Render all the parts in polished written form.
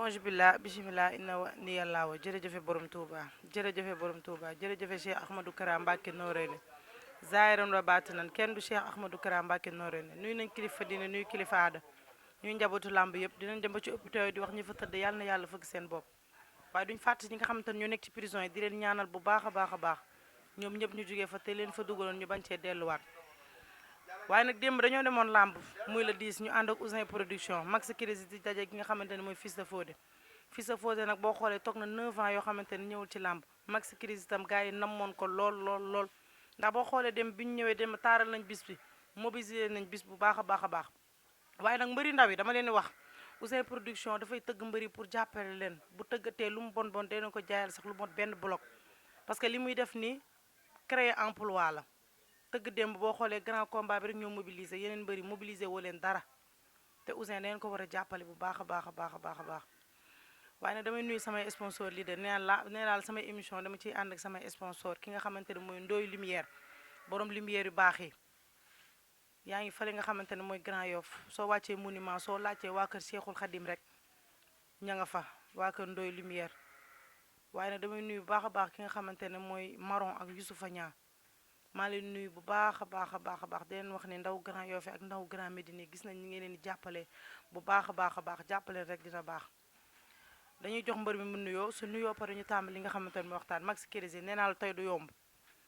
onge billah bisimilah inna wa ni yàlla wa jërëjëfe borom Touba jërëjëfe borom Touba jërëjëfe Cheikh Ahmadou Kara Mbacké Noreyni zaahiran wa baatinan kenn du Cheikh Ahmadou Kara Mbacké Noreyni nuyu nañ kilifa dina nuyu kilifa aada ñuy njabootu làmb yëpp dinañ dem ba ci hôpital yi di wax ñi fa tëdd yàlla na yàlla fëgg seen bopp waaye duñ fàtte ñi nga xamante ne ñoo nekk ci prison yi di leen ñaanal bu baax a baax a baax ñoom ñëpp ñu jógee fa te leen fa dugaloon ñu bañ cee delluwaat waaye nag démb dañoo demoon làmb muy la 10 ñu ànd ak Ouzin production Max Crési di daje ki nga xamante ne mooy Fils de Fodé nag boo xoolee toog na 9 ans yoo xamante ne ñëwul ci làmb Max Crési itam gars yi namoon ko lool lool lool ndax boo xoolee dem bi ñu ñëwee dem taaral nañ bis bi mobiliser nañ bis bu baax a baax a baax waaye nag mbëri ndaw yi dama leen di wax Ouzin production dafay tëgg mbëri pour jàppale leen bu tëggatee lu mu bon bon dee na ko jaayal sax lu mot benn bloc parce que li muy def nii créer emploi la tëgg démb boo xoolee grand combat bi rek ñoo mobiliser yeneen mbëri mobiliser woo leen dara te Ouzin dañ ko war a jàppale bu baax a baax a baax a baax a baax waaye nag damay nuyu samay sponsor leader nee laal samay émission dama ciy ànd ak samay sponsor ki nga xamante ne mooy Ndoy Lumière borom lumière yu baax yi yaa ngi fële nga xamante ne mooy Grand Yoff soo wàccee monument soo laajtee waa kër Cheikhul Khadim rek ña nga fa waa kër Ndoy Lumière waaye nag damay nuyu bu baax a baax ki nga xamante ne mooy Maron ak Youssoufa Niang maa leen nuyu bu baax a baax a baax a baax di leen wax ne ndaw Grand Yoff ak ndaw Grand Médine gis nañ ñi ngeen leen di jàppale bu baax a baax a baax jàppale rek dina baax dañuy jox mbër mi mu nuyoo su nuyoo pare ñu tàmbali li nga xamante ne mooy waxtaan Max Crési nee naa la tey du yomb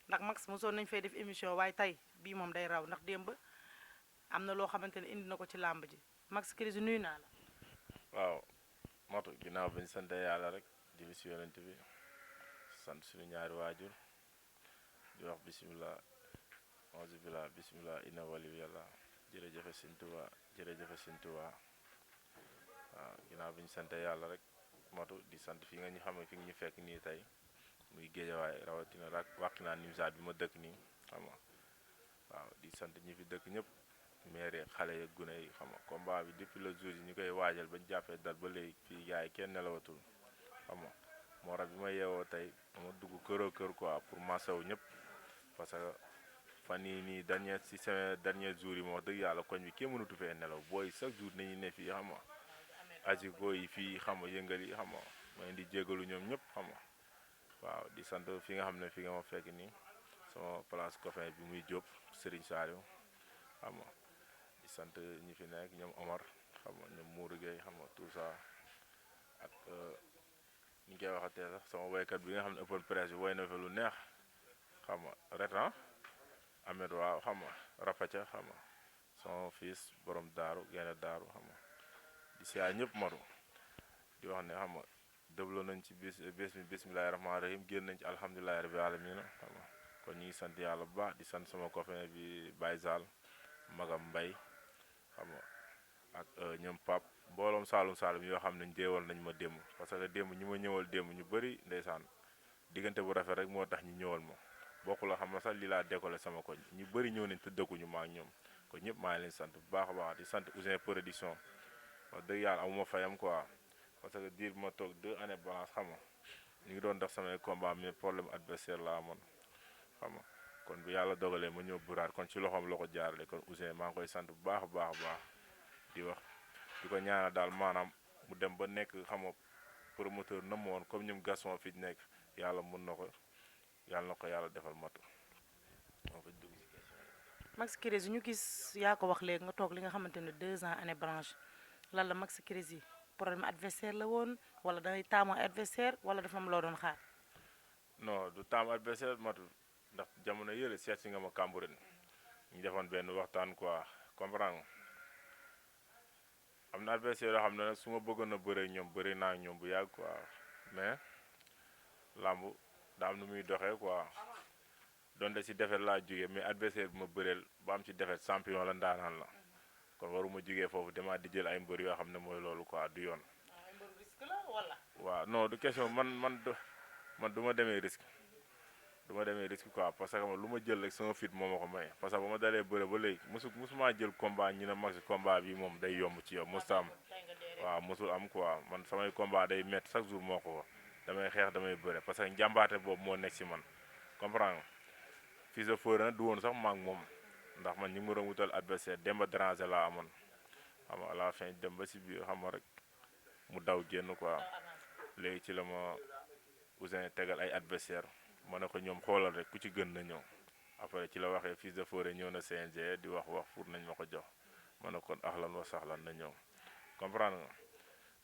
ndax Max mosoon nañ fay def émission waaye tey bii moom day raw ndax démb am na loo xamante ne indi na ko ci làmb ji Max Crési nuyu naa la. waaw matu ginnaaw bi ñu sant yàlla rek julli si yonent bi sant suñu ñaari waajur di wax bisimilah auzu billah bisimilah inna waliyu yàlla jërëjëfe Sëñ Tuubaa jërëjëfe Sëñ Tuubaa waaw ginnaaw bi ñu sant yàlla rek matu di sant fi nga ñu xam ne fi nga ñu fekk nii tey muy géejawaay rawatina rak wàqinaa nimsaat bi ma dëkk nii xam nga waaw di sant ñi fi dëkk ñëpp maire xale ya gune yi xam nga combat bi depuis le jour yi ñu koy waajal bañ jàppee dal ba léegi fii gars yi kenn nelawatul xam nga moo tax bi ma yeewoo tey dama dugg këroo kër quoi pour masawu ñëpp parce que fan yii nii dernier jour yi moo wax dëgg yàlla koñ bi kenn mënatu fee nelaw booy chaque jour nañu ne fii xam nga asiko yi fii xam nga yëngal yi xam nga ma leen di jégalu ñoom ñëpp xam nga waaw di sant fi nga xam ne fi nga ma fekk nii sama place copain bi muy Diop Serigne Saliou xam nga di sant ñi fi nekk ñoom Omar xam nga ñoom Mourou Gueye xam nga tout ça ak ñu koy waxatee sax sama woykat bi nga xam ne open presse bi woy na fa lu neex xam nga retan Ahmed waaw xam nga rapaca xam nga sama fils borom daaru genn daaru xam nga di siyaar ñëpp matu di wax ne xam nga dëbloo nañ ci bés mi bismillahi rahmaani rahim génn nañ ci alhamdulilahi rabbil alamin xam nga kon ñu ngi sant yàlla bu baax di sant sama copain bi Baye Zal magam Mbay xam nga ak ñoom pap mbooloom saalum yoo xam ne deewal nañ ma démb parce que démb ñi ma ñëwal démb ñu bëri ndeysaan diggante bu rafet rek moo tax ñu ñëwal ma bokku la xam nga sax li laa décollé sama koñ ñu bëri ñëw nañ te dëkkuñu ma ak ñoom kon ñëpp maa ngi leen sant bu baax a baax di sant Ouzin production wax dëgg yàlla amuma fayam quoi parce que diir ma toog 2 années balance xam nga ñu ngi doon def samay combat mais problème adversaire la amoon xam nga kon bu yàlla dogalee ma ñëw buraat kon ci loxoom la ko jaarale kon Ouzin maa ngi koy sant bu baax a baax a baax di wax di ko ñaanal daal maanaam mu dem ba nekk xam nga promoteur na mu woon comme ñoom Gaston fi nekk yàlla mun na ko yàlla defal matu moo fa dugg ci question. Max Crési ñu gis yaa ko wax léegi nga toog li nga xamante ne 2 ans année blanche lan la Max Crési problème adversaire la woon wala danay taamu adversaire wala dafa am loo doon xaar. non du taamu adversaire matu ndax jamono yële seet si nga ma Cambérène ñu defoon benn waxtaan quoi comprendre nga am na adversaire yoo xam ne nag su ma bëggoon a bëree ñoom bëri naa ñoom bu yàgg quoi mais làmb daa am nu muy doxee quoi donte si defet laa jógee mais adversaire bi ma bëreel ba am ci defet champion la ndaanaan la kon waruma jógee foofu demaat di jël ay mbër yoo xam ne mooy loolu quoi du yoon. waaw non du question man du ma demee risque quoi parce que lu ma jël rek sama fit moo ma ko may parce que ba ma dalee bëre ba léegi musuma jël combat ñu ne Max combat bi moom day yomb ci yow musta am waaw musul am quoi man samay combat day métti chaque jour moo ko damay xeex damay bëre parce que njàmbaate boobu moo nekk si man comprendre nga Fils de Fodé nag du woon sax maag moom ndax man ñu ngi ma doon wutal adversaire Demba Déranger laa amoon xam nga à la fin dem ba si biir xam nga rek mu daw génn quoi léegi ci la ma Ousin tegal ay adversaire ma ne ko ñoom xoolal rek ku ci gën na ñëw après ci la waxee Fils de Fodé ñëw na CNG di wax pour nañ ma ko jox ma ne kon ahlan wa sahlan na ñëw comprendre nga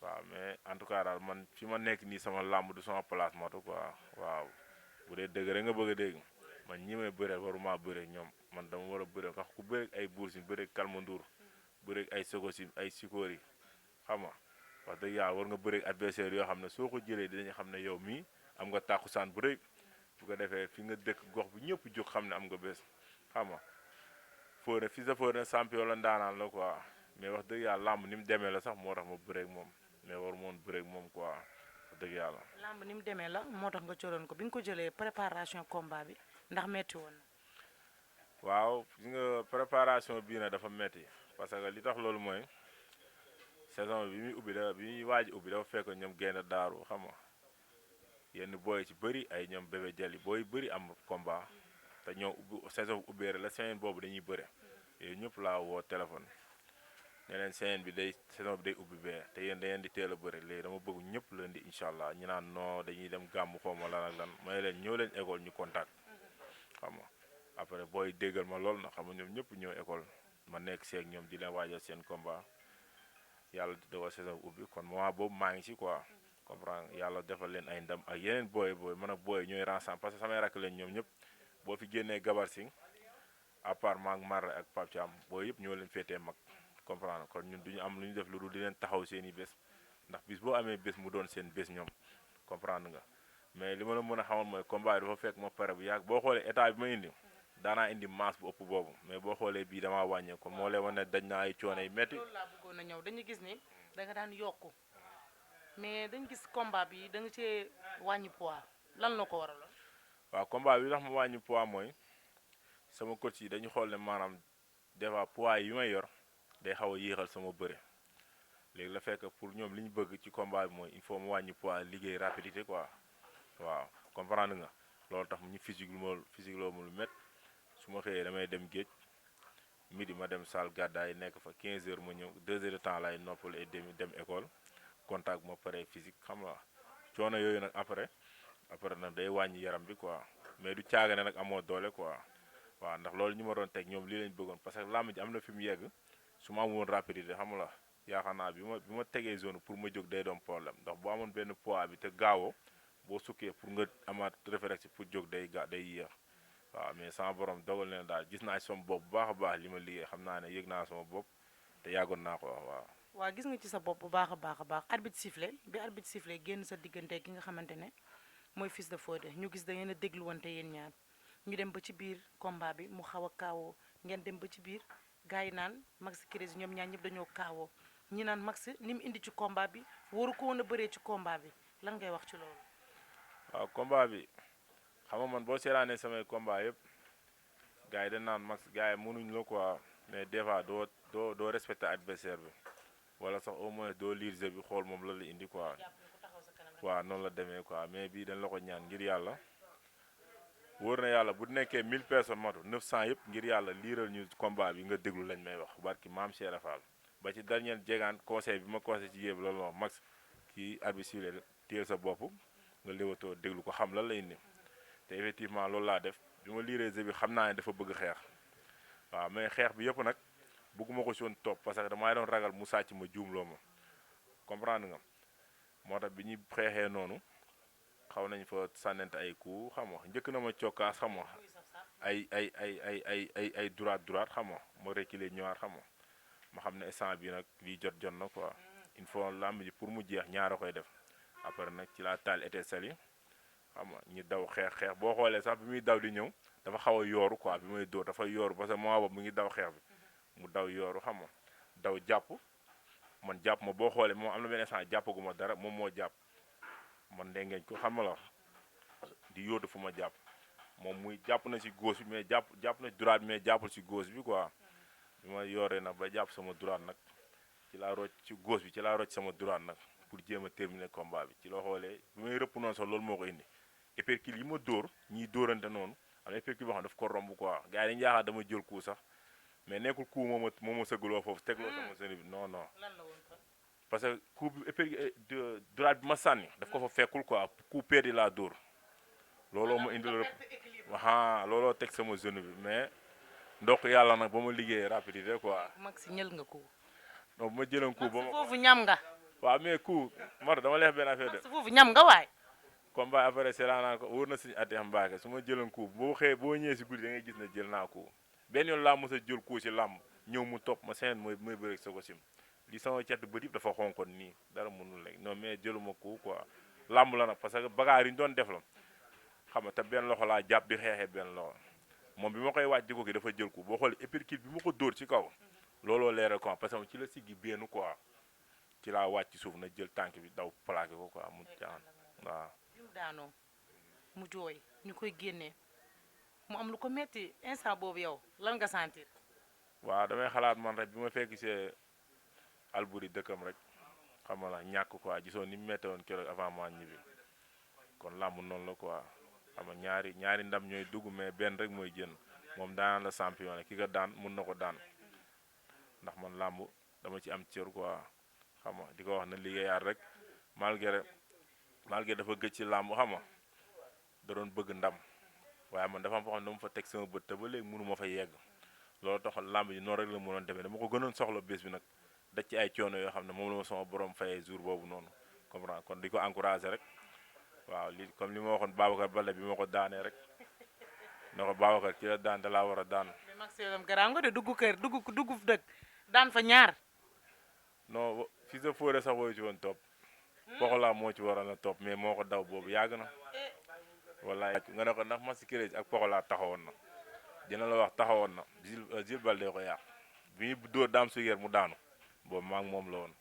waaw mais en tout cas daal man fi ma nekk nii sama làmb du sama place matu quoi waaw bu dee dëgg rek nga bëgg a dégg man ñi may bëre waruma bëre ñoom man dama war a bëre ndax ku bëre ay Bour Sine bëre Kalma Ndour bëre ay Sokocim ay Sikori xam nga wax dëgg yàlla war nga bëre adversaire yoo xam ne soo ko jëlee dinañ xam ne yow mii am nga tàkkusaan bu rëy bu ko defee fi nga dëkk gox bu ñëpp jóg xam ne am nga bés xam nga Fodé Fils de Fodé champion la ndaanaan la quoi mais wax dëgg yàlla làmb ni mu demee la sax moo tax ma bëre ak moom mais war moon bëre ak moom quoi wax dëgg yàlla. làmb ni mu demee la moo tax nga coroon ko bi nga ko jëlee préparation combat bi ndax metti woon na. waaw gis nga préparation bii nag dafa metti parce que li tax loolu mooy saison bi muy ubbi da bi muy waaj ubbi dafa fekk ñoom génn daaru xam nga yenn booy ci bëri ay ñoom bébé jali booy bëri am combat te ñoo ubbi saison bu ubbee la semaine boobu dañuy bëre yooyu ñëpp laa woo téléphone ne leen semaine bi day saison bi day ubbi bee te yéen da ngeen di teel a bëri léegi dama bëgg ñëpp leen di incha allah ñu naan non dañuy dem gàmmu xaw ma lan ak lan may leen ñëw leen école ñu contact xam nga après booy déggal ma lool na xam nga ñoom ñëpp ñëw école ma nekk seeg ñoom di leen waajal seen combat yàlla di dogal saison bi ubbi kon moment boobu maa ngi ci quoi comprendre yàlla defal leen ay ndam ak yeneen booy man ak booy ñooy rensemble parce que samay rakk leen ñoom ñëpp boo fi génnee Gabar Singh à part maag Marley ak Pape Thiam booy yëpp ñoo leen féetee mag comprendre kon ñun duñu am lu ñu def lu dul di leen taxaw seen i bés ndax bis boo amee bés mu doon seen bés ñoom comprendre nga mais li ma la mën a xamal mooy combat bi dafa fekk ma pare bu yàgg boo xoolee état bi ma indi daanaa indi masse bu ëpp boobu mais boo xoolee bii damaa wàññee kon moo leen wane ne dañ naa ay coono yu métti. loolu laa bëggoon a ñëw dañu gis ni da nga daan yokku mais dañu gis combat bi da nga cee wàññi poids lan la ko waraloon. waaw combat bi tax ma wàññi poids mooy sama coach yi dañu xool ne maanaam des fois poids yi may yor day xaw a yéexal sama bëre léegi la fekk pour ñoom li ñu bëgg ci combat bi mooy il faut mu wàññi poids liggéey rapidité quoi waaw comprendre nga loolu tax ñu physique loo mu lu métti su ma xëyee damay dem géej midi ma dem salle gàddaay nekk fa 15 heures ma ñëw 2 heures de temps lay noppal et demi dem école contact ma pare physique xam nga coono yooyu nag après nag day wàññi yaram bi quoi mais du caaga ne nag amoo doole quoi waaw ndax loolu ñu ma doon teg ñoom lii lañ bëggoon parce que làmb ji am na fi mu yegg su ma amoon rapidité xam nga yaakaar naa bi ma tegee zone pour ma jóg day doon problème ndax boo amoon benn poids bi te gaawoo boo sukkee pour nga amaat réflexe pour jóg day yéex waaw mais sama borom dogal na daal gis naa sama bopp bu baax a baax li ma liggéey xam naa ne yëg naa sama bopp te yàggoon naa ko wax waaw. waaw gis nga ci sa bopp bu baax a baax arbitre sifflé bi arbitre sifflé génn sa diggante ki nga xamante ne mooy Fils de Fodé ñu gis da ngeen a dégluwante yéen ñaar ñu dem ba ci biir combat bi mu xaw a kaawoo ngeen dem ba ci biir gars yi naan Max Crési ñoom ñaar ñëpp dañoo kaawoo ñi naan Max ni mu indi ci combat bi waru ko woon a bëree ci combat bi lan ngay wax ci loolu. waaw combat bi xam nga man boo seetaanee samay combat yëpp gars yi dañ naan Max gars yi mënuñ la quoi mais des fois doo respecté adversaire bi wala sax au moins doo lire jeu bi xool moom la indi quoi waaw noonu la demee quoi mais bii dañ la ko ñaan ngir yàlla wóor na yàlla bu nekkee 1000 personnes matu 900 yëpp ngir yàlla liiral ñu combat bi nga déglu lañ may wax barki maam Cheikh Fall ba ci dernier jegaan conseil bi ma conseil ci yéeb loolu moom Max kii arbitre téel sa bopp nga léwatoo déglu ko xam lan la indi te effectivement loolu laa def bi ma liiree jeu bi xam naa ne dafa bëgg xeex waaw mais xeex bi yëpp nag bëgguma ko si woon topp parce que damay doon ragal mu sàcc ma juumloo ma comprendre nga moo tax bi ñuy xeexee noonu xaw nañ fa sànnante ay coups xam nga njëkk na ma cokkaas xam nga ay droite xam nga ma reculer ñëwaat xam nga ma xam ne instant bi nag lii jot na quoi il faut làmb ji pour mu jeex ñaara koy def après nag ci laa taal été sali xam nga ñu daw xeex boo xoolee sax bi muy daw di ñëw dafa xaw a yooru quoi bi muy dóor dafa yooru parce que moment boobu mu ngi daw xeex bi mu daw yooru xam nga daw jàpp man jàpp ma boo xoolee moom am na benn instant jàppaguma dara moom moo jàpp man ndengeeñ ko xam nga la di yóotu fu ma jàpp moom muy jàpp na si gauche bi mais jàpp na droite bi mais jàppul si gauche bi quoi bi ma yooree nag ba jàpp sama droite nag ci laa rocc ci gauche bi ci laa rocc sama droite nag pour jéem a terminer combat bi ci loo xoolee bi may rëpp noonu sax loolu moo ko indi épercule yi ma dóor ñiy dóorante noonu am na épercule boo xam daf ko romb quoi gars yi dañu yaakaar dama jël coup sax mais nekkul coup moo ma sëggaloo foofu tegloo sama sëni bi non lan la woon kon. parce que coup bi épée droite bi ma sànni daf ko fa fekkul quoi coup perdu laa dóor looloo ma indi looloo teg sama zone bi mais ndok yàlla nag ba ma liggéeyee rapidité quoi. mag si ñël nga ko. non bu ma jëloon coup ba ma foofu ñam nga. waaw mais coup Mado dama leex benn affaire de. foofu ñam nga waay. combat après seetaan naa ko wóor na suñu ateex mbaake su ma jëloon coup boo ñëwee si guddi da ngay gis ne jël naa coup benn yoon laa mos a jël coup si làmb ñëw mu topp ma seen mooy bëri sa ko sim li sama cat bët yëpp dafa xonkoon nii dara mënul lekk non mais jëluma coup quoi làmb la nag parce que bagaar yi ñu doon def la xam nga te benn loxo laa jàpp di xeexee benn loxo moom bi ma koy wàcc di ko ki dafa jël coup boo xoolee uppercut bi ma ko dóor ci kaw looloo leeral quoi parce que ci la siggi benn quoi ci laa wàcc ci suuf na jël tànk bi daw plaqué ko quoi mu jaan waaw. daanoo mu jooy ñu koy génnee mu am lu ko metti instant boobu yow lan nga sentir. waaw damay xalaat man rek bi ma fekk see Alboury dëkkam rek xam nga la ñàkk quoi gisoon ni mu méttee woon keroog avant maa ñibbi kon làmb noonu la quoi xam nga ñaari ndam ñooy dugg mais benn rek mooy génn moom daan la champion la ki nga daan mun na ko daan ndax man làmb dama ci am cër quoi xam nga di ko wax na liggéeyaat rek malgré dafa gëj ci làmb xam nga da doon bëgg ndam waaye man dafa am foo xam ne dama fa teg sama bët te ba léegi mënu ma fa yegg loolu tax làmb ji noonu rek la mënoon demee dama ko gënoon soxla bés bi nag daj ci ay coono yoo xam ne moom la ma sama borom fayee jour boobu noonu comprendre kon di ko encouragé rek waaw li comme li ma waxoon Babacar Baldé bi ma ko daanee rek na ko Babacar ki la daan da laa war a daan. mais maximum garaaw nga de dugg kër dugg dëkk daan fa ñaar. non fii sa fóore sax woo ci woon topp Pokola moo ci waroon a topp mais moo ko daw boobu yàgg na wallaay nga ne ko ndax Massi Crédit ak Pokola taxawoon na dina la wax taxawoon na Jules Baldé ko yàq bi ñu dóor daam suyeer mu daanu boobu maa ngi moom la woon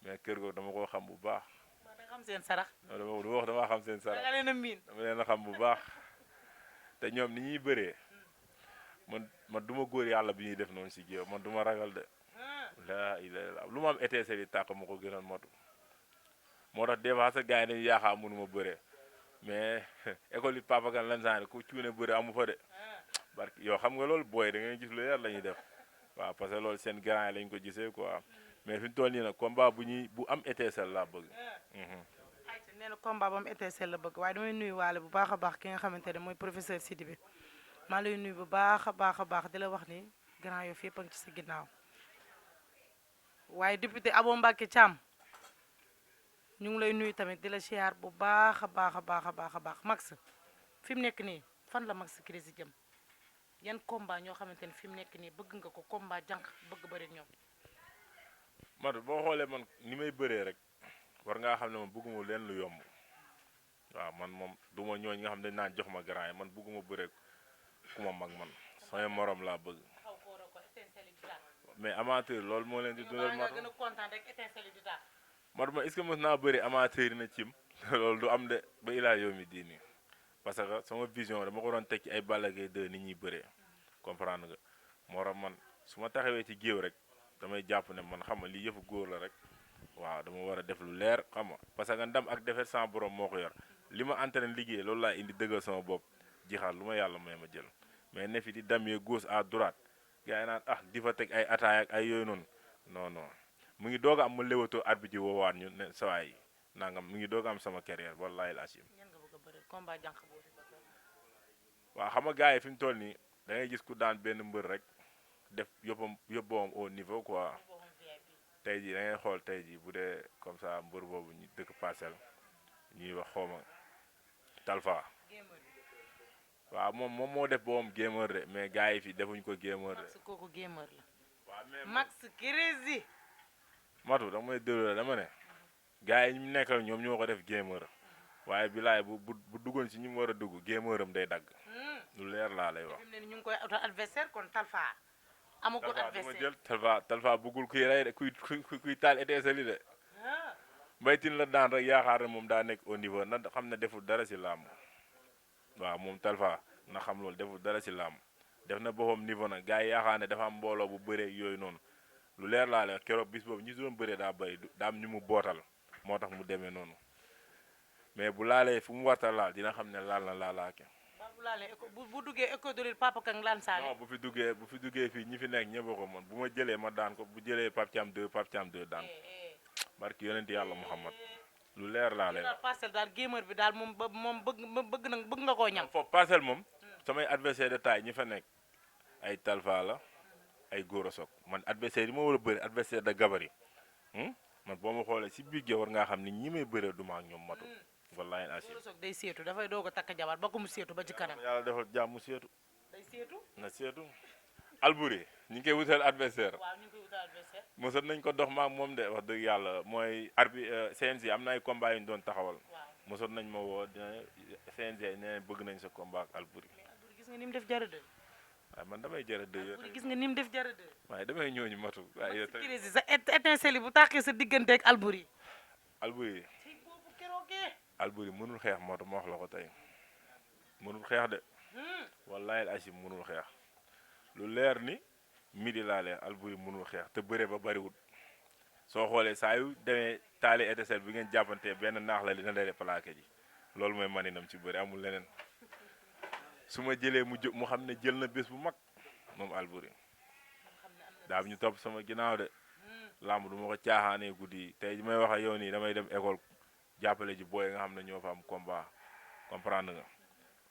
mais kër googu dama koo xam bu baax. dama xam seen sarax. dama xam seen sarax danga leen a miin. dama leen a xam bu baax te ñoom ni ñuy bëree man du ma góor yàlla bi ñuy def noonu si géew man du ma ragal de. laa ilaaha lu ma am étincelle yi tàkk ma ko gënal motu moo tax des fois sa gars yi dañuy yaakaar mënu ma bëree mais école yi Papa Kane lan saa ku cuune bëre amu fa de barki yow xam nga loolu booy da ngay gis lu leer la ñuy def waaw parce que loolu seen grand yi lañ ko gisee quoi mais fi mu toll nii nag combat bu am étincelle laa bëgg. ayca nee na combat bu am étincelle la bëgg waaye damay nuyu waale bu baax a baax ki nga xamante ne mooy professeur Sidibé maa lay nuyu bu baax a baax di la wax ni grand Yoff yëpp a ngi ci sa ginnaaw waaye député Abo Mbacké Thiam ñu ngi lay nuyu tamit di la siyaar bu baax a baax Max fi mu nekk nii fan la Max Crési jëm yan combat ñoo xamante ne fi mu nekk nii bëgg nga ko combat jànq bëgg bëri ñoom. Madu boo xoolee man ni may bëree rek war ngaa xam ne man bëgguma leen lu yomb waaw man moom du ma ñooñ nga xam ne dañ naan jox ma grand yi man bëgguma bëree ku ma mag man samay morom laa bëgg mais amateur loolu moo leen di dundal Madu ma est-ce que mos naa bëri amateur yi na cim loolu du am de ba ilaa yow mi diini parce que sama vision dama ko doon teg ci ay Balla Gaye 2 nit ñuy bëree comprendre nga moo tax man su ma taxawee ci géew rek damay jàpp ne man xam nga lii yëfu góor la rek waaw dama war a def lu leer xam nga parce que ndam ak defet sans borom moo ko yor li ma entraîné liggéey loolu laa indi dëggal sama bopp jixaar lu ma yàlla may ma jël mais ne fi di damee gauche à droite gars yi naan di fa teg ay ataay ak ay yooyu noonu non mu ngi doog a am ma léwatoo arbitre ji woowaat ñu ne sawaay yi nangam mu ngi doog a am sama carrière wallahi laasim waaw xam nga gars yi fi mu toll nii da ngay gis ku daan benn mbër rek def yóbboom au niveau quoi tey jii da ngay xool tey jii bu dee comme ça mbër boobu ñu dëkk parcelle ñuy wax xawma Talfa waaw moom moo def boobam gamer de mais gars yi fi defuñ ko gamer de. Max kooku gamer la. waaw mais Max Crési. matu dama may déglu dama ne gars yi ñu nekkal ñoom ñoo ko def gamer waaye bilaay bu duggoon si ñi mu war a dugg gameram day dagg. lu leer laa lay wax. fi mu ne ñu ngi koy auto adversaire kon Talfa. amagul adversaire Talfa bëggul kuy rey de kuy taal étincelle de. mbaytin la daan rek yaakaar ne moom daa nekk au niveau na xam ne deful dara si làmb waaw moom Talfa na xam loolu deful dara si làmb def na boppam niveau nag gars yi yaakaar ne dafa am mbooloo bu bëree yooyu noonu lu leer laa lay wax keroog bis boobu ñi doon bëree daa bëri daa am ñu mu bootal moo tax mu demee noonu mais bu laalee fu mu warta laal dina xam ne laal na laalaake. bu laalee bu duggee école de lutte Papa Kane lan saali. non bu fi duggee fii ñi fi nekk ñëpp ko man bu ma jëlee ma daan ko bu jëlee Pape Thiam 2 daan ko barki yonent yàlla Muhammad lu leer laa lay daal wax. parcelle daal gamer bi daal moom moom bëgg nga koo ñam. foofu parcelle moom samay adversaire de taille ñi fa nekk ay Talfa la ay Gora Sock man adversaire yi ma war a bëri adversaire de gabarit man boo ma xoolee si biir war ngaa xam ni ñi may bëree du ma ak ñoom matu. wallaahi asim Gora Sock day seetu dafay doog a takk jabar ba ko mu seetu ba ci kanam. yàlla defal jàmm mu seetu day seetu. na seetu. Alboury ñu ngi koy wutal adversaire waaw ñu ngi koy wutal adversaire. mosat nañ ko dox maak moom de wax dëgg yàlla mooy CNG am na ay combat yu ñu doon taxawal. waaw mosat nañ ma woo dina CNG nee bëgg nañ sa combat ak Alboury. mais Alboury gis nga ni mu def jara de. waaye man damay jërë dëgg Alboury gis nga ni mu def jara de. waaye damay ñooñu matu. waaye yow tamit Crazy sa étincelle bu tàqee sa diggante ak Alboury. Alboury tey boobu keroogee. Alboury mënul xeex matu ma wax la ko tey mënul xeex de wallaahi asim mënul xeex lu leer ni midi laa leer Alboury mënul xeex te bëre ba bariwul soo xoolee saa yu demee taali étincelle bi ngeen jàppantee benn naax la dina dee plaqué ji loolu mooy maninam ci bëre amul leneen su ma jëlee mu xam ne jël na bés bu mag moom Alboury daa ñu topp sama ginnaaw de làmb du ma ko caaxaanee guddi yi tey ji may wax ak yow nii damay dem école jàppale ji booy nga xam ne ñoo fa am combat comprendre nga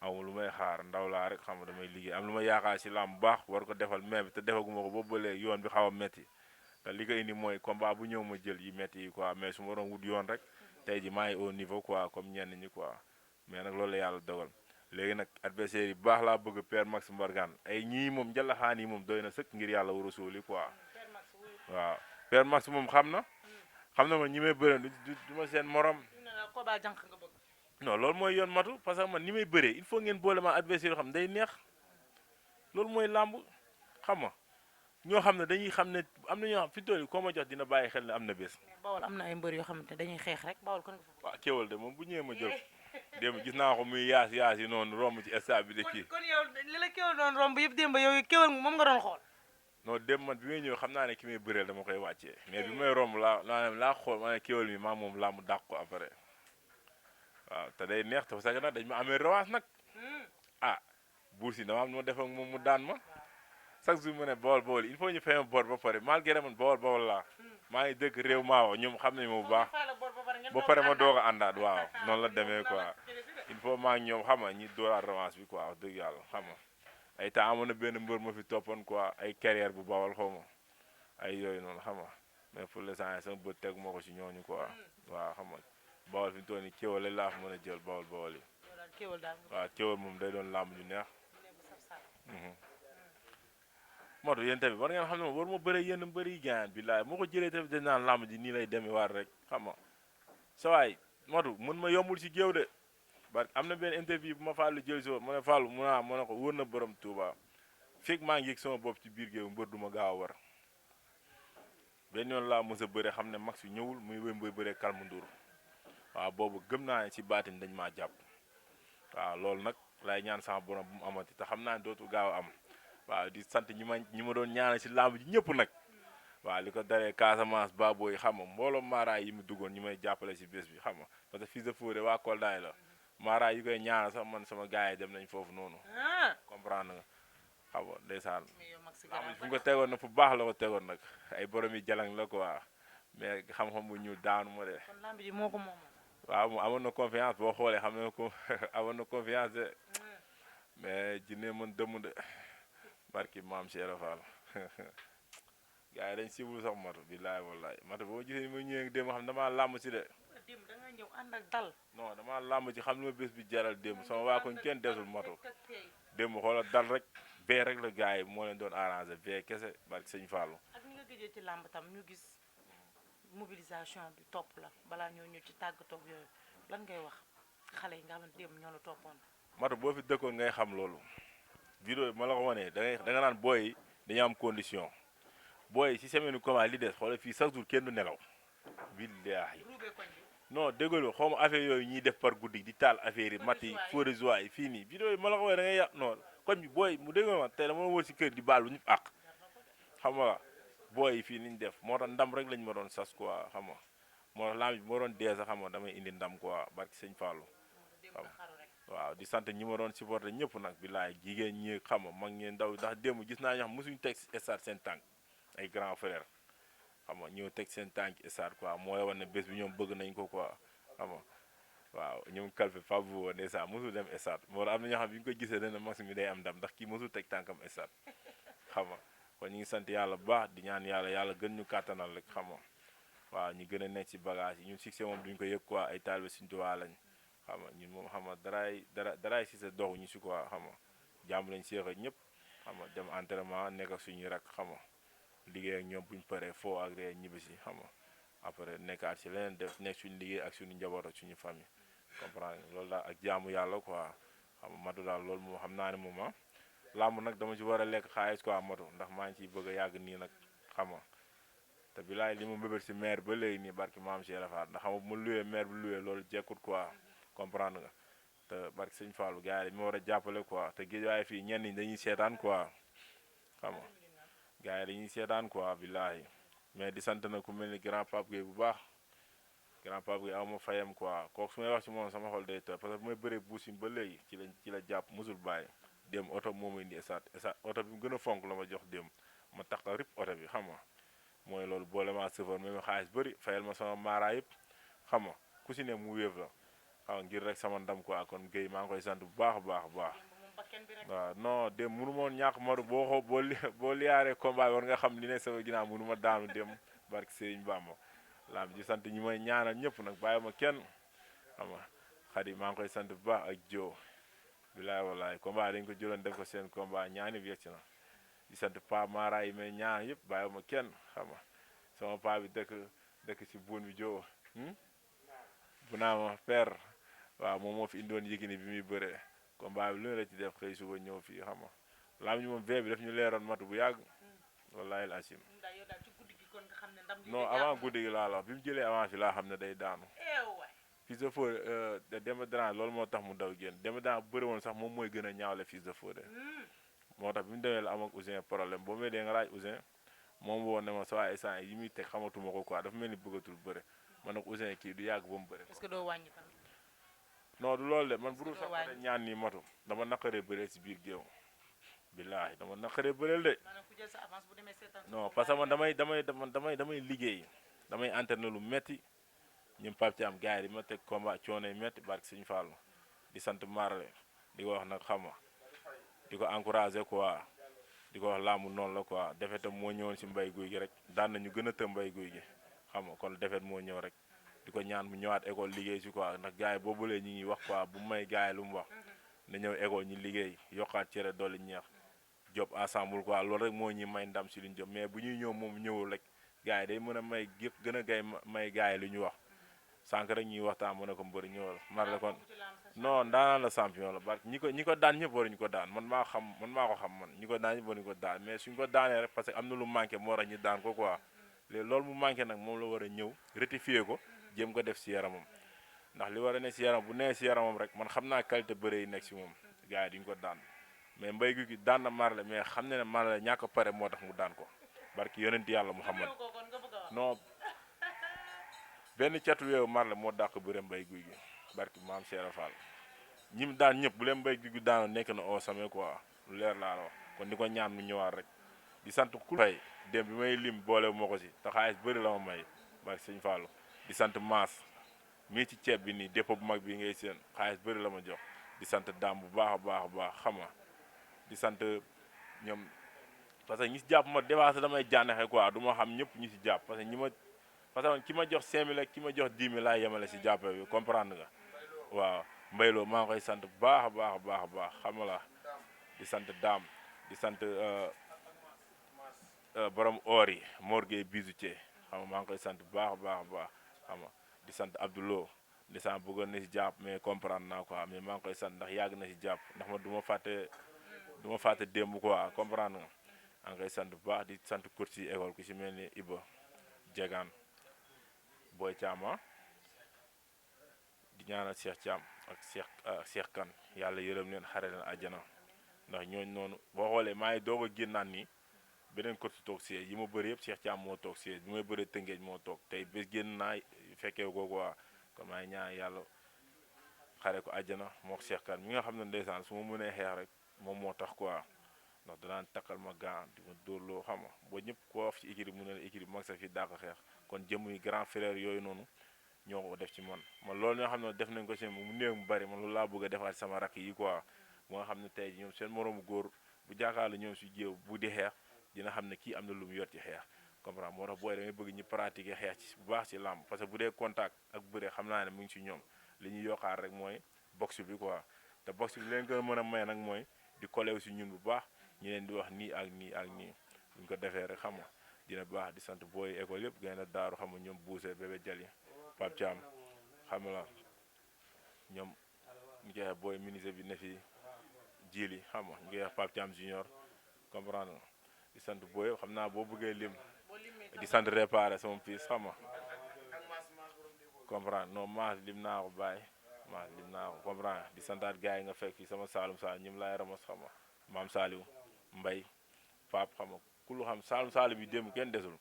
amul lu may xaar ndaw laa rek xam nga damay liggéey am lu ma yaakaar si làmb bu baax war ko defal mais bi te defaguma ko boobu ba léegi yoon bi xaw a metti te li ko indi mooy combat bu ñëw ma jël yi metti yi quoi mais su ma doon wut yoon rek tey ji maa ngi au niveau quoi comme ñenn ñi quoi mais nag loolu la yàlla dogal léegi nag adversaire yi baax laa bëgg Père Max Mbargane ay ñii moom njalaxaan yi moom doy na sëkk ngir yàlla war a sóoli quoi waaw Père Max moom xam na ma ñi may bëre du ma seen morom non loolu mooy yoon matu parce que man ni may bëree il faut ngeen boole ma adversaire yoo xam ne day neex loolu mooy làmb xam nga ñoo xam ne dañuy xam ne am na ñoo xam fi toll koo ma jox dina bàyyi xel ne am na bés. Bawol am na ay mbër yoo xamante ne dañuy xeex rek Bawol kon nga fa. waaw kéwal de moom bu ñëwee ma jël démb gis naa ko muy yaas yi noonu romb ci stade bi de kii. kon yow li la kéwal doon romb yëpp démb yow kéwal moom nga doon xool. non démb man bi may ñëw xam naa ne ki may bëreel dama koy wàccee mais bi may romb laa xool ma ne kéwal mi maa moom laa mu dàq ko après waaw te day neex te parce que nag dañ ma amee revanche nag ah buur si dama am ma def ak moom mu daan ma chaque jour mu ne Bawol il faut ñu fay ma bor ba pare malgré man Bawol laa maa ngi dëkk réew maawo ñoom xam nañ ma bu baax ba pare ma doog a àndaat waaw noonu la demee quoi il faut maa ngi ñoom xam nga ñi dooraat revanche bi quoi wax dëgg yàlla xam nga ay temps amoon na benn mbër ma fi toppoon quoi ay carrière bu Bawol xaw ma ay yooyu noonu xam nga mais pour l'instant sama bët tegu ma ko si ñooñu quoi waaw xam nga Bawol fi mu toll nii kéwal la laa fi mën a jël Bawol yi waaw kéwal moom day doon làmb ju neex moo tax yéen tamit war ngeen xam ne moom war ma bëre yenn mbëri yi gaan billaay moo ko jëlee tamit dañ naan làmb ji nii lay demee waar rek xam nga sa waay moo tax mën ma yombul si géew de parce que am na benn interview bu ma Fallou jël si ma ne Fallou mu naa ma ne ko wër na borom Touba fekk maa ngi yëg sama bopp ci biir géew mbër du ma gaaw a war benn yoon laa mos a bëre xam ne max yu ñëwul muy wéy mbay bëre Kalmu Ndour waaw boobu gëm naa ne si baatin dañ maa jàpp waaw loolu nag lay ñaan sama borom bu mu amati te xam naa ne dootu gaaw a am waaw di sant ñi ma doon ñaanal si làmb ji ñëpp nag waaw li ko daree Casamance Baboy xam nga mbooloo maaraay yi mu duggoon ñi may jàppale si bés bi xam nga parce que fils de Fodé waa Koldaay la maaraay yi koy ñaanal sax man sama gars yi dem nañ foofu noonu comprendre nga xam nga ndeysaan làmb ji fu nga tegoon nag fu baax la ko tegoon nag ay borom yi jalang la quoi mais xam-xam bu ñu daanu ma de kon lamb ji moo ko moom waaw mu amoon na confiance boo xoolee xam ne ko amoon na confiance de mais jinne mën dëmm de barki maam Cheikh Fall gars yi dañ sibul sax matu billaay wallaay matu boo gisee ma ñëwee démb xam damaa làmb si de démb da nga ñëw ànd ak dal non damaa làmb ci xam li ma bés bi jaral démb sama waa koñ kenn desul matu démb xoolal dal rek bee rek la gars yi moo leen doon arrangé bee kese barki sëñ Fallou ak ni nga gëjee ci làmb tam ñu gis mobilisation bi topp la balaa ñoo ñëw ci tàggatoog yooyu lan ngay wax xale yi nga xam ne démb ñoo la toppoon matu boo fi dëkkoon ngay xam loolu vidéo bi ma la ko wanee da nga naan booy yi dañu am condition booy si semaine comment li des xoolal fii chaque jour kenn du nelaw billaahi non déggalu xaw ma affaire yooyu ñuy def par guddi di taal affaire yi mat yi feu joie yi fii nii vidéo yi ma la ko wanee da ngay yàq non koñ bi booy mu dégg ma tey dama wër si kër di baal bu ñu àq xam nga booy yi fii niñ def moo tax ndam rek lañ ma doon sas quoi xam nga moo tax laam bi moo doon dee sax xam nga damay indi ndam quoi barki sëñ Fallou xam waaw di sant ñi ma doon supporter ñëpp nag billaay jigéen ñi xam nga mag ñi ndaw ndax démb gis naa ñoo xam mosuñu teg stade seen tànk ay grand frère xam nga ñëw teg seen tànk stade quoi moo la wan ne bés bi ñoom bëgg nañ ko quoi xam nga waaw ñoom kalfe Pape Bouba ndeysaan mosul dem stade moo tax am na ñoo xam bi ñu ko gisee dana max mi day am ndam ndax kii mosul teg tànkam stade xam nga kon ñu ngi sant yàlla bu baax di ñaan yàlla gën ñu kàttanal rek xam nga waaw ñu gën a nekk ci bagage yi ñun succès moom duñ ko yëg quoi ay taalibe Sëriñ Tuubaa lañ xam nga ñun moom xam nga daraay si sa doxu ñu si quoi xam nga jàmm lañ seex ak ñëpp xam nga dem entraînement nekk ak suñuy rak xam nga liggéey ak ñoom buñ paree foo ak ree ñibbi si xam nga après nekkaat ci leneen def nekk suñu liggéey ak suñu njaboot ak suñu famille comprendre loolu daal ak jaamu yàlla quoi xam nga matu daal loolu moom xam naa ne moom làmb nag dama ci war a lekk xaalis quoi matu ndax maa ngi ciy bëgg a yàgg nii nag xam nga te bilaay li ma mbébét si maire ba léegi nii barki maam Cheikh Rafaat ndax xam nga bu ma luwee maire bi luwee loolu jekkut quoi comprendre nga te barki sëñ Fallou gars yi dañu ma war a jàppale quoi te géej waaye fii ñenn ñi dañuy seetaan quoi xam nga gars yi dañuy seetaan quoi bilaay mais di sant na ku mel ni grand Pape Gueye bu baax grand Pape Gueye aw ma fayam quoi kooku su may wax ci moom sama xol day tooy parce que bu may bëree buusim ba léegi ci la jàpp musul bàyyi dem oto moom indi esat oto bi mu gën a fonk la ma jox dem ma tax rip oto bi xam nga mooy loolu boole ma chauffeur même xaalis bëri fayal ma sama maara yëpp xam nga ku si ne mu wéef la xam nga ngir rek sama ndam quoi kon Gueye maa ngi koy sant bu baax a baax a baax waaw non dem mënu moon ñàkk Modou boo liyaaree combat war nga xam li ne sama ginnaaw mënu ma daanu dem barke Serigne Bamba laam ji sant ñi may ñaanal ñëpp nag bàyyi ma kenn xam nga xarit maa ngi koy sant bu baax ak Dio bilaay walaay combat dañ ko jëloon def ko seen combat ñaani bi yegg ci na di sant pa Mara yi may ñaan yëpp bàyyi ma kenn xam nga sama pa bi dëkk si buun bi Dio bu naa ma père waaw moom moo fi indoon Yékini bi muy bëree combat bi lu ne la ci def xëy suba ñëw fii xam nga laam ñu moom vee bi daf ñu leeroon matu bu yàgg wallahi al asim non avant guddi gi laa la bi mu jëlee avance bi laa xam ne day daanu Fils de Fodé Demba Dran loolu moo tax mu daw génn Demba Dran bëri woon sax moom mooy gën a ñaawle Fils de Fodé moo tax bi mu demee la am ak Ouzin problème boo may dee nga laaj Ouzin moom woo ne ma sa waa instant yi muy teg xamatuma ko quoi dafa mel ni bëggatul bëre man nag Ouzin kii du yàgg ba mu bëre. est-ce que doo wàññi tamit. non du loolu de man bu dul sax ñaan nii matu dama naqaree bëree si biir géew billaahi dama naqaree bëreel de. non parce que man damay liggéey damay entraîner lu metti ñun Pape Thiam gars yi di ma teg combat coono yi metti barke Sëñ Fallu di sant Marley di ko wax nag xam nga di ko encouragé quoi di ko wax laamu noonu la quoi defet moo ñëwoon si mbay guy gi rek daan nañu gën a të mbay guy gi xam nga kon defet moo ñëw rek di ko ñaan mu ñëwaat école liggéey si quoi ndax gars yi boobulee ñi ngi wax quoi bu may gars yi lu mu wax na ñëw école ñi liggéey yokkaat cere dolli ñeex job ensemble quoi loolu rek moo ñuy may ndam si luñ job mais bu ñuy ñëw moom ñëwul rek gars yi day mën a may yëpp gën a gay may gars yi lu ñu wax sànq rek ñuy waxtaan mu ne ko mbëri ñëwal Marley kon non ndaanaan la champion la barke ñi ko daan ñëpp waruñu ko daan man maa ko xam man ñi ko daan ñëpp waruñu ko daan mais suñ ko daanee rek parce que am na lu manqué moo tax ñu daan ko quoi léegi loolu mu manqué nag moom la war a ñëw rectifier ko jéem ko def si yaramam ndax li war a ne si yaram bu nee si yaramam rek man xam naa qualité bëre yi nekk si moom gars yi duñ ko daan mais mbay gi daan na Marley mais xam ne ne Marley ñàkk a pare moo tax mu daan ko barki yonent yàlla Muhammad non benn catu weewu Marley moo dàq bëre mbay guy gi barki maam Cheikh Fall ñim daan ñëpp bu leen mbay guy gi daanoo nekk na au sommet quoi lu leer laa la wax kon di ko ñaan mu ñëwaat rek di sant ku fay dem bi may lim boole moo ko si te xaalis bëri la ma may barki sëñ Fallu di sant maas mii ci ceeb bi nii dépôt bu mag bi ngay seen xaalis bëri la ma jox di sant daam bu baax a baax a baax xam nga di sant ñoom parce que ñi si jàpp ma dépassé damay jànnexe quoi du ma xam ñëpp ñi si jàpp parce que ki ma jox 5000 ak ki ma jox 10 000 laa yemale si jàppale bi comprendre nga waaw mbayloo maa ngi koy sant bu baax a baax a baax a baax xam nga la di sant daam di sant borom oor yi Mor Gueye bijoutier xam nga maa ngi koy sant bu baax a baax a baax xam nga di sant Abdoulo di sant bëggoon na si jàpp mais comprendre naa quoi mais maa ngi koy sant ndax yàgg na si jàpp ndax ma du ma fàtte démb quoi comprendre nga maa ngi koy sant bu baax di sant coach yi école ku si mel ni Iba Jegaan Boy Thiam di ñaanal Cheikh Thiam ak Cheikh Kane yàlla yërëm leen xare leen àjjana ndax ñooñu noonu boo xoolee maa ngi doog a génnaat nii beneen coach toog siège yi ma bëri yëpp Cheikh Thiam moo toog siège bi may bëri Tëngéej moo toog tey bés génn naa fekkee ko quoi kon maa ngi ñaan yàlla xare ko àjjana moo Cheikh Kane mi nga xam ne ndeysaan su ma mënee xeex rek moom moo tax quoi ndax danaan takkal ma gant di ma dóorloo xam nga boo ñëpp koo wax ci équipe mu ne la équipe mag sa fi daa ko xeex kon jëm yi grand frère yooyu noonu ñoo ko def ci man loolu ñoo xam ne def nañ ko ci mu néew mu bari man loolu laa bëgg a defaat sama rakk yi quoi moo nga xam ne tey ñoom seen moroomu góor bu jàkkaarloo ñoom si jéew bu di xeex dina xam ne kii am na lu mu yor ci xeex comprendre moo tax booy da ngay bëgg ñu pratiquer xeex ci bu baax ci làmb parce que bu dee contact ak bëre xam naa ne mu ngi ci ñoom li ñuy yokkaat rek mooy boxe bi quoi te boxe bi leen gën a mën a may nag mooy di kolew si ñun bu baax ñu leen di wax nii ak nii ak nii buñ ko defee rek xam nga dina baax di sant booy école yëpp gën a daaru xam nga ñoom buuse bébé jali Pape Thiam xam nga ñoom ñu koy wax booy ministre bi ne fi jili xam nga ñu koy wax Pape Thiam junior comprendre nga di sant booy yëpp xam naa boo bëggee lim di sant réparé sama fils xam nga comprendre non maas lim naa ko bàyyi maas lim naa ko comprendre di santaat gars yi nga fekk fii sama saalum saalum ñim laay ramos xam nga maam Saliou Mbay Pape xam nga ku lu xam saalum saalum yi démb kenn desul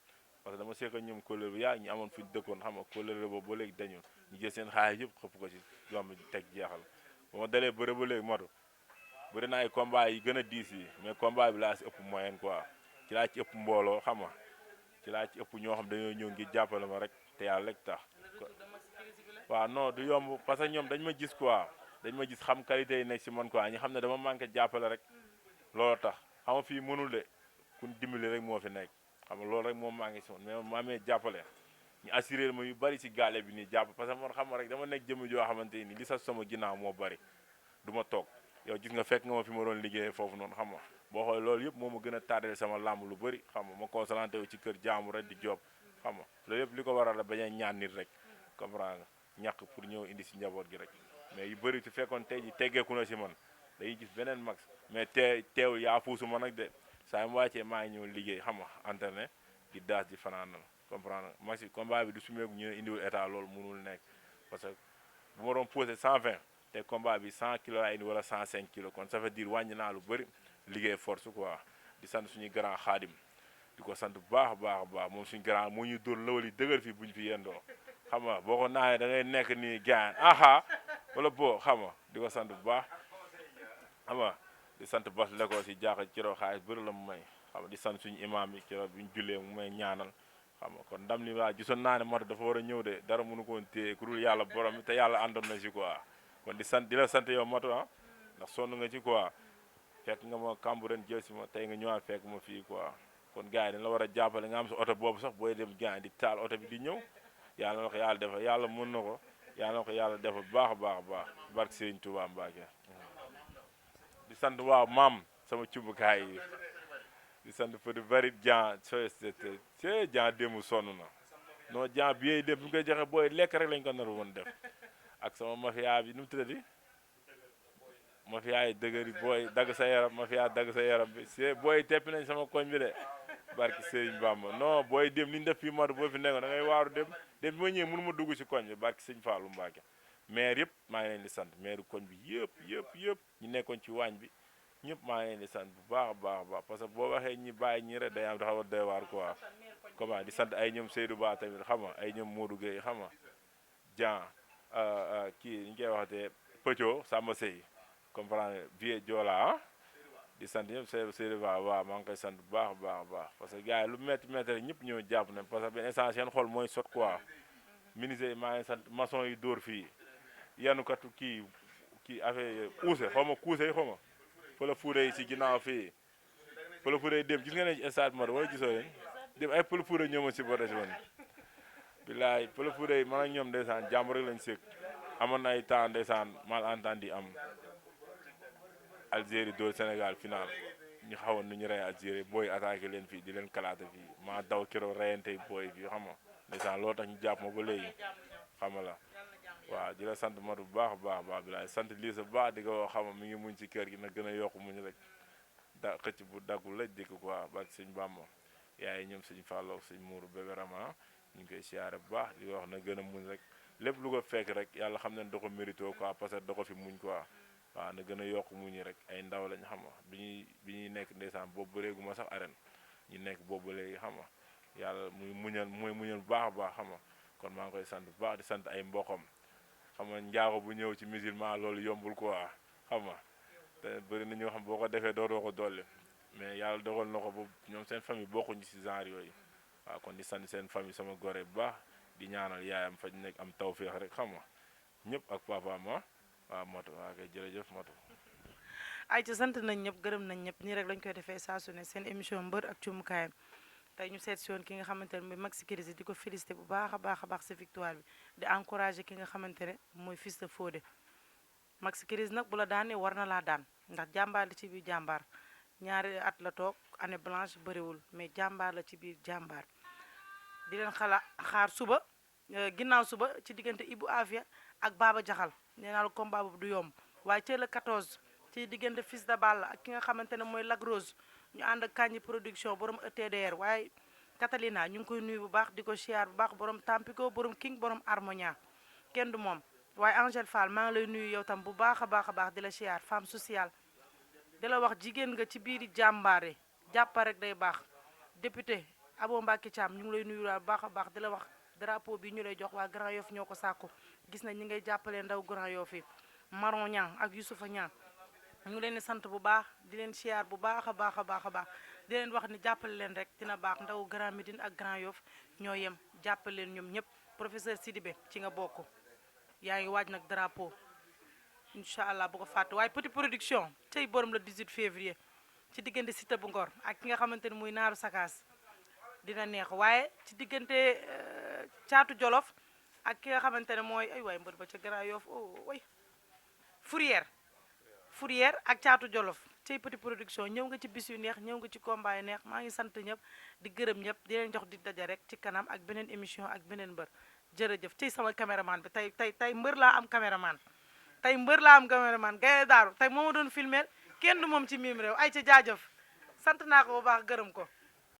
parce que dama seq ñoom kóllëre bi yaa ñu amoon fu ñu dëkkoon xam nga kóllëre boobu ba léegi dañul ñu jël seen xaalis yëpp xëpp ko ci yomb teg jeexal ba ma dalee bëre ba léegi matu bëri na ay combat yi gën a diis yi mais combat bi laa si ëpp moyenne quoi ci laa ci ëpp mbooloo xam nga ci laa ci ëpp ñoo xam dañoo ñëw ngir jàppale ma rek te yàlla rek tax waaw non du yomb parce que ñoom dañ ma gis quoi dañ ma gis xam qualité yi nekk si man quoi ñu xam ne dama manqué jàppale rek loolu tax xam nga fii mënul de kun dimbali rek moo fi nekk xam nga loolu rek moom maa ngi si man mais ma amee jàppale ñu assuré ma yu bari si gaale bi nii jàpp parce que man xam nga rek dama nekk jëmm joo xamante ni li sax sama ginnaaw moo bari du ma toog yow gis nga fekk nga ma fi ma doon liggéeyee foofu noonu xam nga boo xoolee loolu yëpp moo ma gën a tardé sama làmb lu bëri xam nga ma concentré wu ci kër jaamu rek di job xam nga loolu yëpp li ko waral la bañ a ñaan nit rek comprendre nga ñàkk pour ñëw indi si njaboot gi rek mais yu bëri su fekkoon tey ji teggeeku na si man day gis beneen max mais teewul yaa fuusu ma nag de saa mu wàccee maa ngi ñëw liggéey xam nga internet di daas di fanaanal comprendre nga maxi combat bi du sumeeku ñu ne indiwul état loolu mënul nekk parce que bu ma doon posé 120 te combat bi 100 kilos la indi wala 105 kilos kon ça veut dire wàññi naa lu bëri liggéey force quoi di sant suñu grand xaadim di ko sant bu baax a baax a baax moom suñu grand moo ñuy dóor lawal yi dëgër fii buñ fi yendoo xam nga boo ko naanee da ngay nekk nii gaan aha wala boo xam nga di ko sant bu baax xam nga di sant bas lekoo si jaaxa ciroo xaalis bëri la mu may xam nga di sant suñu imam yi ciroo bi ñu jullee mu may ñaanal xam nga kon ndam li waa gisoon naa ne matu dafa war a ñëw de dara mënu koon téye ku dul yàlla borom bi te yàlla àndoon na si quoi kon di sant di la sant yow matu ah ndax sonn nga ci quoi fekk nga ma Cambérène jël si ma tey nga ñëwaat fekk ma fii quoi kon gars yi dañ la war a jàppale nga am sa oto boobu sax booy dem gars di taal oto bi di ñëw yàlla na ko yàlla defal yàlla mën na ko yàlla na ko yàlla defal baax a baax a baax barke Serigne Touba Mbacke di sant waaw maam sama cumbukaay yi di sant fa di bari jan c'est jan démb sonn na non jan bi dem bu ñu koy joxe booy lekk rek lañ ko nar woon def ak sama mafia bi nu mu tuddati mafia yi dëgëri booy dagg sa yaram mafia dagg sa yaram bi c'est booy teppi nañ sama koñ bi de barki Serigne Bamba non booy dem li ñu def fii matu boo fi nekkoon da ngay waaru dem bi ma ñëwee mënu ma dugg si koñ bi barki Serigne Fallou Mbacke maire yëpp maa ngi leen di sant maire koñ bi yëpp ñu nekkoon ci waañ bi ñëpp maa ngi leen di sant bu baax a baax a baax parce que boo waxee ñi bàyyi ñi rek day am dafa war doy waar quoi comment di sant ay ñoom Seydou Ba tamit xam nga ay ñoom Modou Gueye xam nga Jean kii ñu koy waxatee Pëcco Samba Sey comprendre vie Joola ah di sant ñëpp Seydou Ba waaw maa ngi koy sant bu baax a baax a baax parce que gars yi lu métti rek ñëpp ñëw jàpp na parce que benn instant seen xol mooy sot quoi ministère yi maa ngi sant maçon yi dóor fii yanukatu kii affaire uuse xaw ma kuuse yi xaw ma fële fuure yi si ginnaaw fii fële fuure yi dem gis nga ne stade Mado wala gisoo leen dem ay fële fuure ñëw ma si bote si woon bilaay fële fuure yi man ak ñoom ndeysaan jàmm rek lañ sëkk amoon na ay temps ndeysaan malentendu am Algérie dóor Sénégal final ñu xawoon nu ñu rey Algérie booy attaqué leen fii di leen kalaate fii maa daw keroog reyante booy fii xam nga ndeysaan loolu tax ñu jàpp ma ba léegi xam nga la waaw di la sant Madu bu baax a baax bilaay sant lii sa baax di ko xam nga mi ngi muñ ci kër gi na gën a yokk muñ rek da xëcc bu daggul la dikk quoi barke sëñ Bàmba yaay ñoom sëñ Fallou sëñ Mourou bébé Rama ñu ngi koy siyaare bu baax di ko wax na gën a muñ rek lépp lu ko fekk rek yàlla xam ne da ko mérito quoi parce que da ko fi muñ quoi waaw na gën a yokk muñi rek ay ndaw lañ xam nga bi ñuy nekk ndeysaan boobu ba léegi ma sax arène ñu nekk boobu ba léegi xam nga yàlla muy muñal bu baax a baax xam nga kon maa ngi koy sant bu baax di sant ay mbokkam xam nga njaago bu ñëw ci musulman loolu yombul quoi xam nga te bëri na ñoo xam boo ko defee dootoo ko dolli mais yàlla dogal na ko ba ñoom seen famille bokkuñu ci genre yooyu waaw kon di sant seen famille sama gore bu baax di ñaanal yaayam fa ñu nekk am tawféex rek xam nga ñëpp ak papa ma waaw moto waa kay jërëjëf moto. ay ci sant nañ ñëpp gërëm nañ ñëpp nii rek lañ koy defee saa su ne seen émission mbër ak cumukaayam tey ñu seet si woon ki nga xamante ne mooy Maxi Crési di ko félicité bu baax a baax a baax sa victoire bi di encouragé ki nga xamante ne mooy Fils de Fodé Maxi Crési nag bu la daanee war na laa daan ndax jàmbaar la ci biir jàmbaar ñaari at la toog année blanche bëriwul mais jàmbaar la ci biir jàmbaar di leen xaar suba ginnaaw suba ci diggante Ibou Afia ak Baba Jaxal nee naa la combat boobu du yomb waaye ci le 14 ci diggante Fils de Balla ak ki nga xamante ne mooy Lac Rose ñu ànd ak Kandji production borom ETDR waaye Catalina ñu ngi koy nuyu bu baax di ko siyaar bu baax borom Tampico borom King borom Harmonia kenn du moom waaye Angèle Fall maa ngi lay nuyu yow tam bu baax a baax di la siyaar femme sociale di la wax jigéen nga ci biiri jàmbaare jàppa rek day baax député Abo Mbacke Thiam ñu ngi lay nuyu bu baax a baax di la wax drapeau bi ñu lay jox waa Grand Yoff ñoo ko sàkku gis nañ ñi ngay jàppalee ndaw Grand Yoff yi Maron Niang ak Youssoufa Niang ñu ngi leen di sant bu baax di leen siyaar bu baax a baax di leen wax ni jàppale leen rek dina baax ndaw Grand Médine ak Grand Yoff ñoo yem jàppale leen ñoom ñëpp professeur Sidibé ci nga bokk yaa ngi waaj nag drapeau incha allah bu ko fàtte waaye petit production tey borom le 18 février ci diggante Siteu bu Ngor ak ki nga xamante ni muy Naaru Sakaas dina neex waaye ci diggante Caatu Jolof ak ki nga xamante ne mooy ay waay mbër ba ca Grand Yoff way Fourière ak Caatu Jolof tey petit production ñëw nga ci bis yu neex ñëw nga ci combat yu neex maa ngi sant ñëpp di gërëm ñëpp di leen jox di daje rek ci kanam ak beneen émission ak beneen mbër jërëjëf tey sama caméraman bi tey mbër laa am caméraman Gaye Daaru tey moo ma doon filmer kenn du moom ci miim réew ay ca jaajëf sant naa ko bu baax gërëm ko